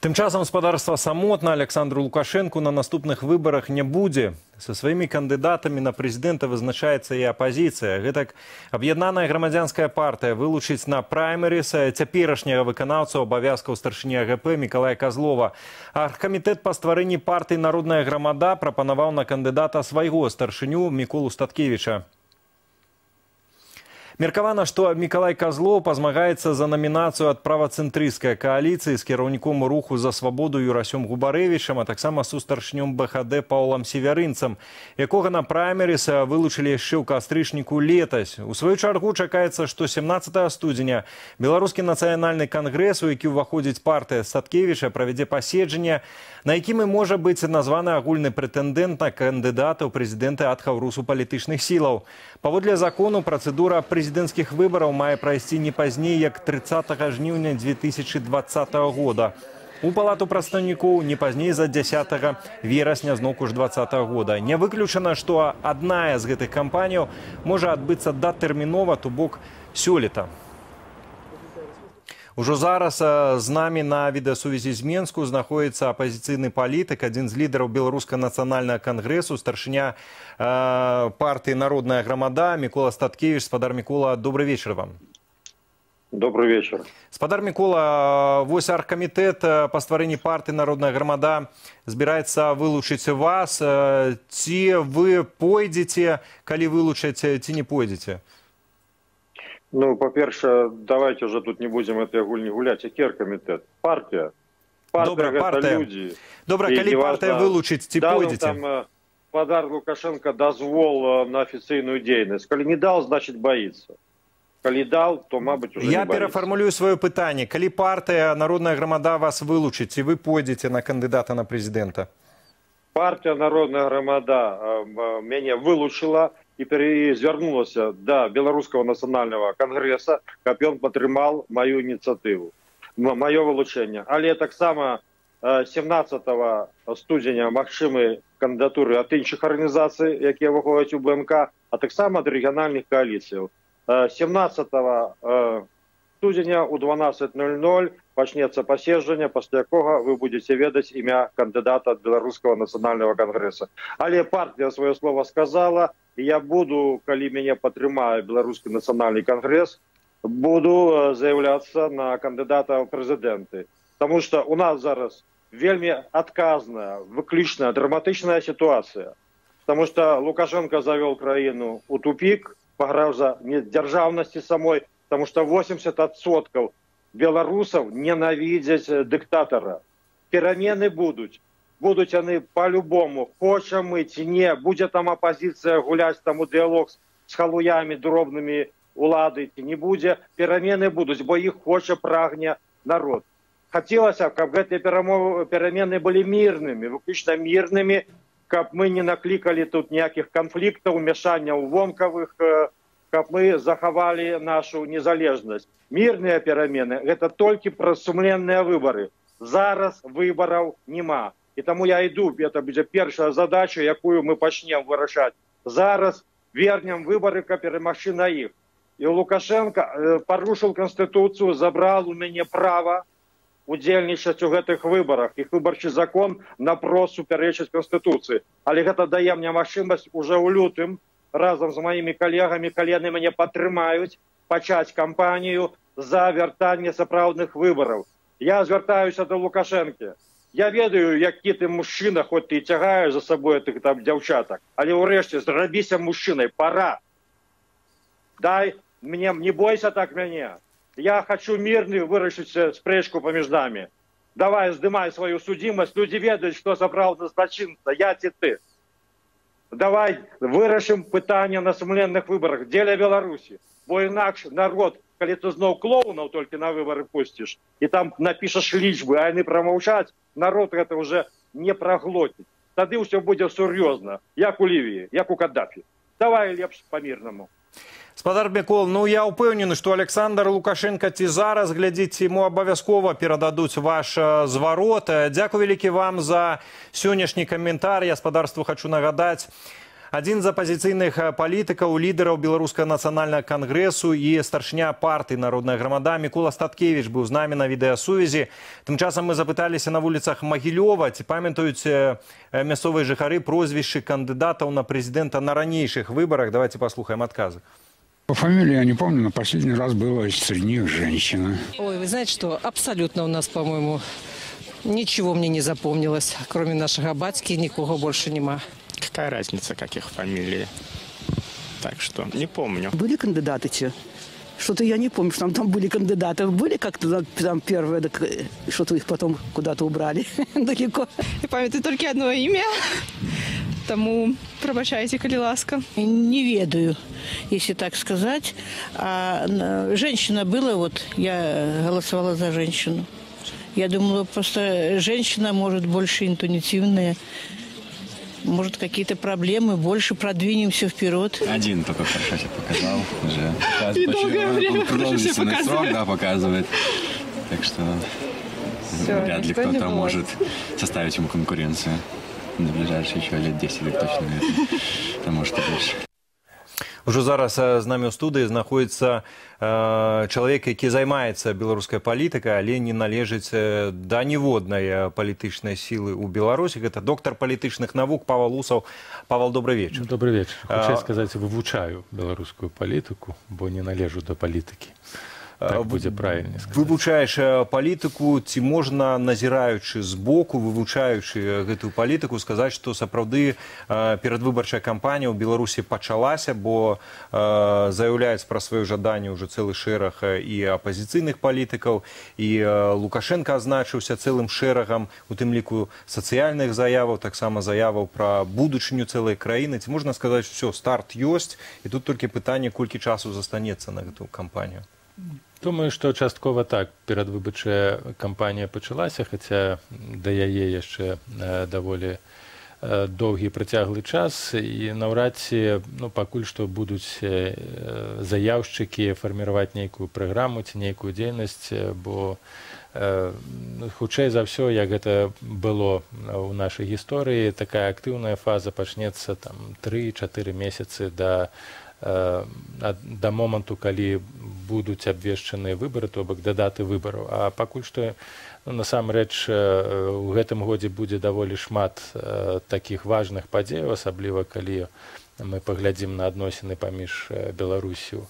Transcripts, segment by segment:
Тым часам, спадарства, самотна Аляксандру Лукашэнку на наступных выбарах не будзе. Са сваімі кандыдатамі на прэзідэнта вызначаецца і апазіцыя. Гэтак, Аб'яднаная грамадзянская партыя вылучыць на праймерыс цяперашняга выканаўцу абавязкаў старшыні АГП Мікалая Казлова. Аргкамітэт па стварэнні партыі «Народная грамада» прапанаваў на кандыдата свайго старшыню Міколу Статкевіча. Меркавана, што Мікалай Казлоў пазмагаецца за намінацыю ад правацэнтрысцкай кааліцыі з кіраўніком Руху за свабоду Юрасём Губарэвічам, а таксама сустаршынём БХД Паўлам Севярынцам, якога на праймерыс вылучылі яшчэ ў кастрычніку летась. У сваю чаргу, чакаецца, што 17 студзеня Беларускі нацыянальны кангрэс, у які ўваходзіць партыя Статкевіча, правядзе паседжанне, на якім і можа быць названы агульны прэтэндэнт на кандыдата ў прэзідэнты ад хаўрусу палітычных сілаў. Паводле закону, працэдура прэзідэнцкіх выбараў мае прайсці не пазней, як 30 жніўня 2020 года. У палату прадстаўнікоў не пазней за 10 верасня зноўку ж 20 года. Не выключана, што адная з гэтых кампаніяў можа адбыцца датэрмінова, то бок сёлета. Ужо зараз з намі на відэасувязі з Менску знаходіцца апазіцыйны палітык, адзін з лідараў Беларускага нацыянальнага кангрэсу, старшыня партыі «Народная грамада» Мікола Статкевіч. Спадар Мікола, добры вечар вам. Добры вечар. Спадар Мікола, вось аргкамітэт па стварэнні партыі «Народная грамада» збіраецца вылучыць вас. Ці вы пойдзеце, калі вылучаць, ці не пойдзеце? Ну, па-першае, давайце ўжо тут не будзем гэтай гульні гуляць. Які аргкамітэт? Партыя. Партыя. Добра, гэта партыя. Людзі. Добра, І калі неважна, партыя вылучыць, ці дал им пойдзеце? там спадар Лукашэнка дазвол на афіцыйную дзейнасць. Калі не дал, значит, боится. Калі дал, то, мабыць, ужо Я не боится. перафармулюю сваё пытанне. Калі партыя «Народная грамада» вас вылучыць, ці вы пойдзеце на кандыдата на прэзідэнта? Партыя «Народная грамада» мяне вылучыла і звярнулася да Беларускага нацыянальнага кангрэса, каб ён падтрымаў маю ініцыятыву, маё вылучэнне. Але таксама 17 студзеня магчымы кандыдатуры ад іншых арганізацый, якія выходзяць у БНК, а таксама ад рэгіянальных кааліцыяў. 17 студзеня ў 12:00 пачнецца паседжанне, пасля якога вы будзеце ведаць імя кандыдата ад Беларускага нацыянальнага кангрэса. Але партыя сваё слова сказала, і я буду, калі мяне падтрымае Беларускі нацыянальны кангрэс, буду заяўляцца на кандыдата ў прэзідэнты. Таму што у нас зараз вельмі адказная, выключная, драматычная сітуацыя. Таму што Лукашэнка завёл краіну ў тупік, пагроза дзяржаўнасці самой, потому что 80% беларусаў ненавідзяць дыктатара. Перамены будуць. Будуць яны по-любому, хочам мы ці не, будзе там апазіцыя гуляць там у дыялог з халуямі дробнымі улады ці не будзе, перамены будуць, бо іх хоча, прагне народ. Хацелася б, каб гэтыя перамены былі мірнымі, выключна мірнымі, каб мы не наклікалі тут ніякіх канфліктаў, умяшанняў вонкавых, каб мы захавалі нашу незалежнасць. Мірныя перамены гэта толькі праз сумленныя выбары. Зараз выбараў няма. І таму я іду, это будзе першая задача, якую мы пачнем вырашаць. Зараз вернем выбары, каб перамагчы на іх. І Лукашэнка парушыў канстытуцыю, забрал у мяне права удзельнічаць у гэтых выбарах. Іх выбарчы закон напрост супярэчыць канстытуцыі. Але гэта дае мне магчымасць уже ў лютым разам з маімі калегамі, калі яны мяне падтрымаюць, пачаць кампанію за вяртанне сапраўдных выбараў. Я звяртаюся да Лукашэнкі. Я ведаю, які ты мужчына, хоць ты і цягаеш за сабой тых там дзяўчатак, але ўрэшце зрабіся мужчынай, пора. Дай мне, не бойся так мяне. Я хочу мірны вырашыць спрэчку паміж намі. Давай, здымай сваю судзімасць, людзі ведаюць, што сапраўдны злачынца, я ці ты. Давай вырашым пытанне на сумленных выбарах дзеля Беларусі. Бо інакш народ, калі ты зноў клоунаў толькі на выбары пусціш і там напішаш лічбы, а яны прамаўчаць, народ гэта уже не праглоціць. Тады ўсё будзе сур'ёзна, як у Лівіі, як у Каддафі. Давай лепш па-мірнаму. Спадар Мікол, ну, я ўпэўнены, што Аляксандр Лукашэнка ці зараз глядзіць, яму абавязкова перададуць ваш зварот. Дзякуй вялікі вам за сённяшні каментар. Я спадарству хачу нагадаць, Адзін з апазіцыйных палітыкаў, лідараў Беларускага нацыянальнага кангрэсу і старшыня партыі «Народная грамада» Мікола Статкевіч быў з намі на відэасувязі. Тым часам мы запыталіся на вуліцах Магілёва, ці памятаюць мясцовыя жыхары прозвішчы кандыдатаў на прэзідэнта на ранейшых выбарах. Давайте паслухаем адказы. По фамилии я не помню, но последний раз была среди них женщина. Ой, вы знаете что, абсолютно у нас, по-моему, ничего мне не запомнилось. Кроме нашего бацькі, никого больше нема. Какая разница, как их фамилии? Так что не помню. Были кандидаты те? Что-то я не помню, что там были кандидаты. Были как-то там первые, так что-то их потом куда-то убрали далеко. Я памятаю толькі одно імя, таму прабачайце, калі ласка. Не ведаю, если так сказать. А женщина была, вот я голосовала за женщину. Я думала, просто женщина может больше интуитивная, может, какие-то проблемы, больше продвинемся вперед. Один только хорошо себя показал уже. Сейчас И долгое время хорошо себя продолжительный срок, показывает. Да, показывает. Так что Всё, вряд ли никто не кто-то был. Может составить ему конкуренцию на ближайшие еще лет 10 так точно, наверное. А может, и больше. Ужо зараз з намі ў студыі знаходзіцца чалавек, які займаецца беларускай палітыкай, але не належыць да ніводнай палітычнай сілы ў Беларусі. Гэта доктар палітычных навук Павал Усаў. Павал, добры вечар. Добры вечар. Хутчэй сказаць, вывучаю беларускую палітыку, бо не належу да палітыкі. Так будзе правільней сказаць. Вывучаеш палітыку, ці можна, назіраючы збоку, вывучаючы гэтую палітыку, сказаць, што сапраўды перадвыбарчая кампанія ў Беларусі пачалася, бо заяўляюць пра сваё жаданне ўжо цэлы шэраг і апазіцыйных палітыкаў, і Лукашэнка азначыўся цэлым шэрагам, у тым ліку сацыяльных заяваў, таксама заяваў пра будучыню цэлай краіны. Ці можна сказаць, што ўсё, старт ёсць, і тут толькі пытанне, колькі часу застанецца на гэтую кампанію? Думаю, што часткова так, перадвыбарчая кампанія пачалася, хаця да яе яшчэ даволі доўгі, працяглы час, і наўрад ці, ну, пакуль што будуць заяўшчыкі фарміраваць нейкую праграму ці нейкую дзейнасць, бо ну, хутчэй за ўсё, як гэта было ў нашай гісторыі, такая актыўная фаза пачнецца там 3-4 месяцы да моманту, калі будуць абвешчаныя выбары, то бок да даты выбараў. А пакуль што, ну, насамрэч, у гэтым годзе будзе даволі шмат такіх важных падзеяў, асабліва калі мы паглядзім на адносіны паміж Беларусю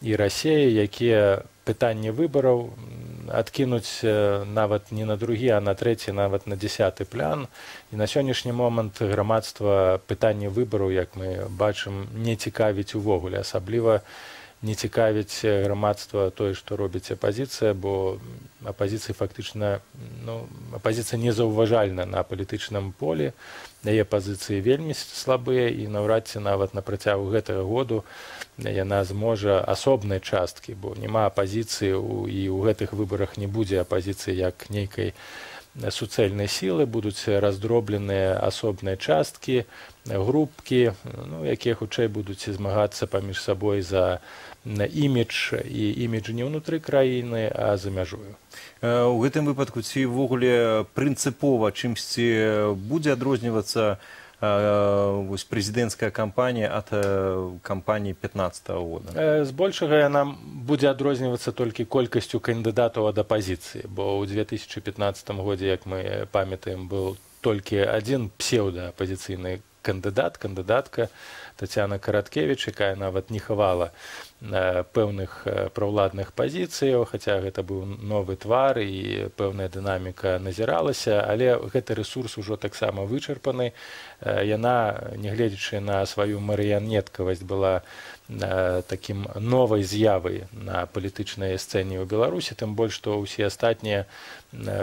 і Расеяй, якія пытанне выбараў адкінуць нават не на другі, а на трэці, нават на 10-ы план. І на сённяшні момант грамадства пытанне выбараў, як мы бачым, не цікавіць увогуле, асабліва не цікавіць грамадства тое, што робіць апазіцыя, бо апазіцыі фактычна, ну, апазіцыя незаўважальна на палітычным полі, яе пазіцыі вельмі слабыя, і наўрад ці нават на працягу гэтага году яна зможа асобнай часткі, бо няма апазіцыі і ў гэтых выбарах не будзе апазіцыі як нейкай суцэльнай сілы, будуць раздробленыя асобныя часткі, групкі, ну, якія хутчэй будуць змагацца паміж сабой за імідж, і імідж не ўнутры краіны, а за мяжою. У гэтым выпадку ці ўвогуле прынцыпова чымсьці будзе адрознівацца вось прэзідэнцкая кампанія ад кампаніі 15 года? Збольшага яна будзе адрознівацца толькі колькасцю кандыдатаў ад апазіцыі, бо ў 2015 годзе, як мы памятаем, быў толькі адзін псеўдаапазіцыйны кандыдат, кандыдатка Тацяна Караткевіч, якая нават не хавала пэўных праўладных пазіцыяў, хаця гэта быў новы твар і пэўная дынаміка назіралася, але гэты рэсурс ужо таксама вычарпаны. Яна, нягледзячы на сваю марыянеткавасць, была такім новай з'явай на палітычнай сцэне ў Беларусі, тым больш што ўсе астатнія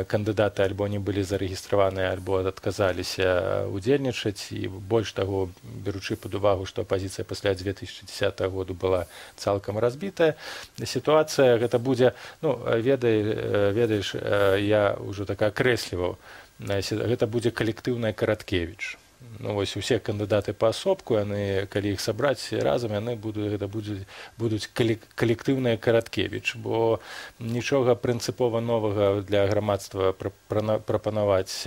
кандыдаты альбо не былі зарэгістраваныя, альбо адказаліся удзельнічаць, і больш таго, беручы пад увагу, што апазіцыя пасля 2010 году была цалкам разбітая, сітуацыя гэта будзе, ну, ведаеш, я ўжо так акрэсліваў, гэта будзе калектыўная Караткевіч. Ну, вось усе кандыдаты паасобку, яны, калі іх сабраць разам, яны будуць, гэта будуць калектыўныя Караткевіч, бо нічога прынцыпова новага для грамадства прапанаваць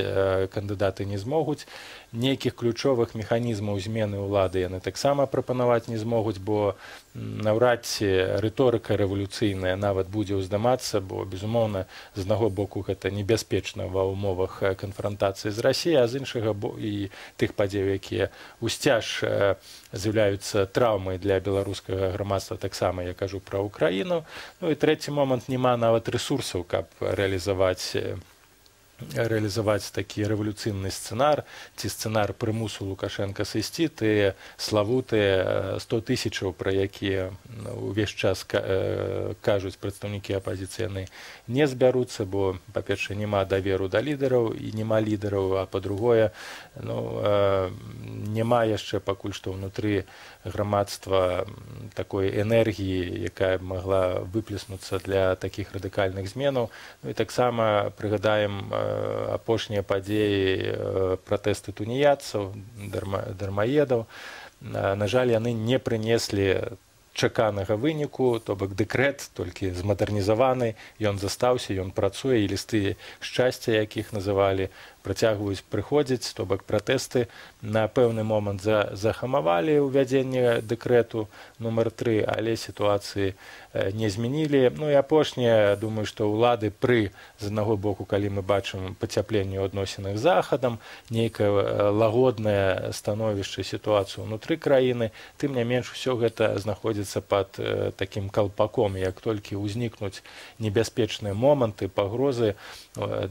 кандыдаты не змогуць. Нейкіх ключовых механізмаў змены ўлады яны таксама прапанаваць не змогуць, бо наўрад ці рыторыка рэвалюцыйная нават будзе ўздымацца, бо, безумоўна, з аднаго боку гэта небяспечна ва ўмовах канфрантацыі з Расіяй, а з іншага і тых падзеяў, якія усцяж з'яўляюцца траўмай для беларускага грамадства, таксама я кажу пра Украіну. Ну і трэці момант: няма нават рэсурсаў, каб рэалізаваць такі рэвалюцыйны сцэнар ці сцэнар прымусу Лукашэнка сысці. Тыя славутыя 100 тысячаў, пра якія увесь час кажуць прадстаўнікі апазіцыі, яны не збяруцца, бо, па-першае, няма даверу да лідараў і няма лідараў, а па-другое, ну, няма яшчэ пакуль што ўнутры грамадства такой энергіі, якая б магла выплеснуцца для такіх радыкальных зменаў. Ну і таксама прыгадаем апошнія падзеі, пратэсты тунеядцаў, дармаедаў. На жаль, яны не прынеслі чаканага выніку, то бок дэкрэт, толькі змадэрнізаваны, ён застаўся, ён працуе, і лісты шчасця, якіх называлі, працягваюць прыходзіць, то бок пратэсты на пэўны момант захамавалі ўвядзенне дэкрэту нумар 3, але сітуацыі не змянілі. Ну і апошняе, думаю, што ўлады пры, з аднаго боку, калі мы бачым пацяпленне ў адносінах з Захадам, нейкае лагоднае становішча, сітуацыю ўнутры краіны, тым не менш усё гэта знаходзіцца пад такім калпаком. Як толькі ўзнікнуць небяспечныя моманты, пагрозы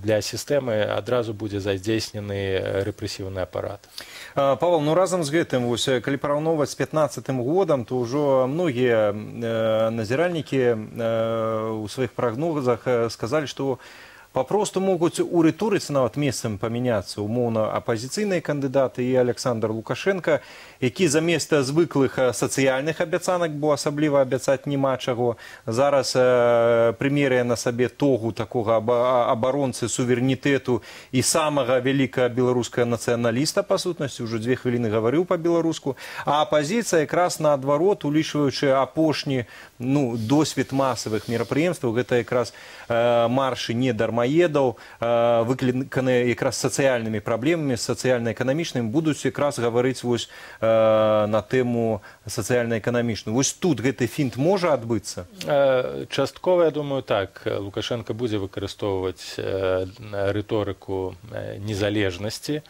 для сістэмы, адразу будзе задзейснены рэпрэсіўны апарат. Павел, ну разам з гэтым, вось, калі параўноўваць з 15 годам, то ўжо многія назіральнікі у сваіх прагнозах сказалі, што папросту могуць у рыторыцы нават месцам памяняцца умоўна апазіцыйныя кандыдаты і Александр Лукашенко, які замест звыклых сацыяльных абяцанак, бо асабліва абяцаць няма чаго, зараз прымеряе на сабе тогу такога абаронцы суверэнітэту і самага вялікага беларускага нацыяналіста, па сутнасці, ўжо 2 хвіліны гаварыў па-беларуску, а апазіцыя якраз наадварот, улічваючы апошні, ну, досвед масавых мерапрыемстваў, гэта якраз маршы не дармаедаў, выкліканыя якраз сацыяльнымі праблемамі, сацыяльна-эканамічнымі, будуць якраз гаварыць вось на тэму сацыяльна-эканамічную. Вось тут гэты фінт можа адбыцца? Часткова, я думаю, так. Лукашенко будзе выкарыстоўваць рыторыку незалежнасці,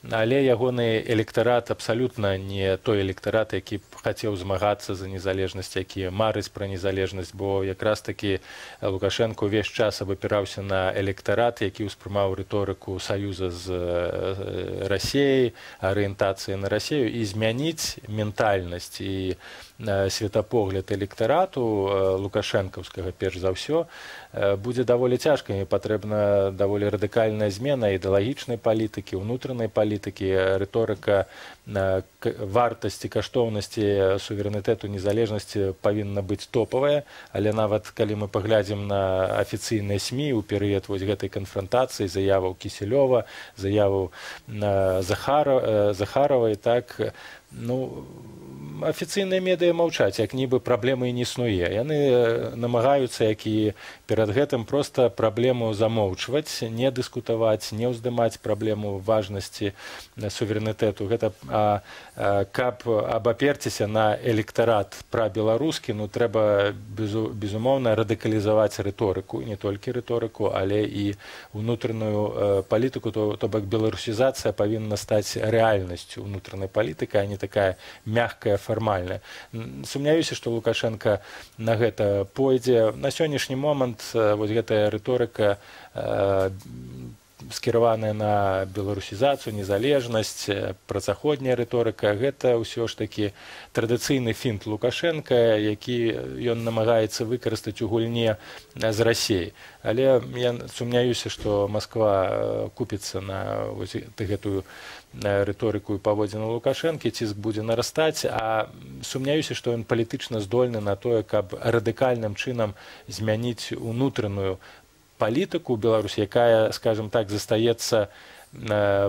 але ягоны электарат абсалютна не той электарат, які б хацеў змагацца за незалежнасць, які марыць пра незалежнасць, бо якраз такі Лукашенко ўвесь час абапіраўся на электарат, які ўспрымаў рыторыку саюза з Расеяй, арыентацыі на Расею, і змяніць ментальнасць і светапогляд электарату лукашэнкаўскага, перш за ўсё, будзе даволі цяжка. І патрэбна даволі радыкальная змена ідэалагічнай палітыкі, унутранай палітыкі, рыторыка вартасці, каштоўнасці суверэнітэту, незалежнасці павінна быць топавая, але нават калі мы паглядзім на афіцыйныя СМІ ў перыяд вось гэтай канфрантацыі, заяваў Кісялёва, заяваў Захаравай, так, ну, афіцыйныя медыа маўчаць, як нібы праблемы і не існуе. Яны намагаюцца, як і перад гэтым, проста праблему замоўчваць, не дыскутаваць, не ўздымаць праблему важнасці суверэнітэту. Гэта, каб абаперціся на электарат прабеларускі, ну, трэба безумоўна радыкалізаваць рыторыку, не толькі рыторыку, але і ўнутраную палітыку, то бок беларусізацыя павінна стаць рэальнасцю унутранай палітыкі, а не такая мягкая, фармальная. Сумняюся, што Лукашенко на гэта пойдзе. На сённяшні момант вось гэтая рыторыка, скіраваная на беларусізацыю, незалежнасць, працаходняя рыторыка, гэта ўсё ж такі традыцыйны фінт Лукашенко, які ён намагаецца выкарыстаць у гульне з Расіяй. Але я сумняюся, што Масква купіцца на вось гэтую рыторыку і паводзіну Лукашэнкі, ціск будзе нарастаць, а сумняюся, што ён палітычна здольны на тое, каб радыкальным чынам змяніць унутраную палітыку ў Беларусі, якая, скажем так, застаецца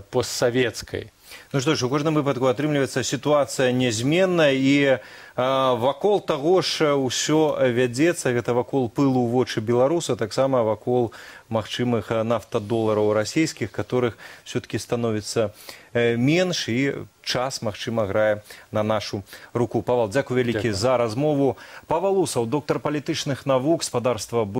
постсавецкай. Ну што ж, у кожным выпадку атрымліваецца, сітуацыя нязменная, і вакол таго ж ўсё вядзецца, гэта вакол пылу ў вочы беларуса, таксама вакол магчымых нафтадолараў расійскіх, которых все-таки становіцца менш, і час, магчыма, грае на нашу руку. Павал, дзякуй вялікі за размову. Павал Усаў, доктар палітычных навук, спадарства.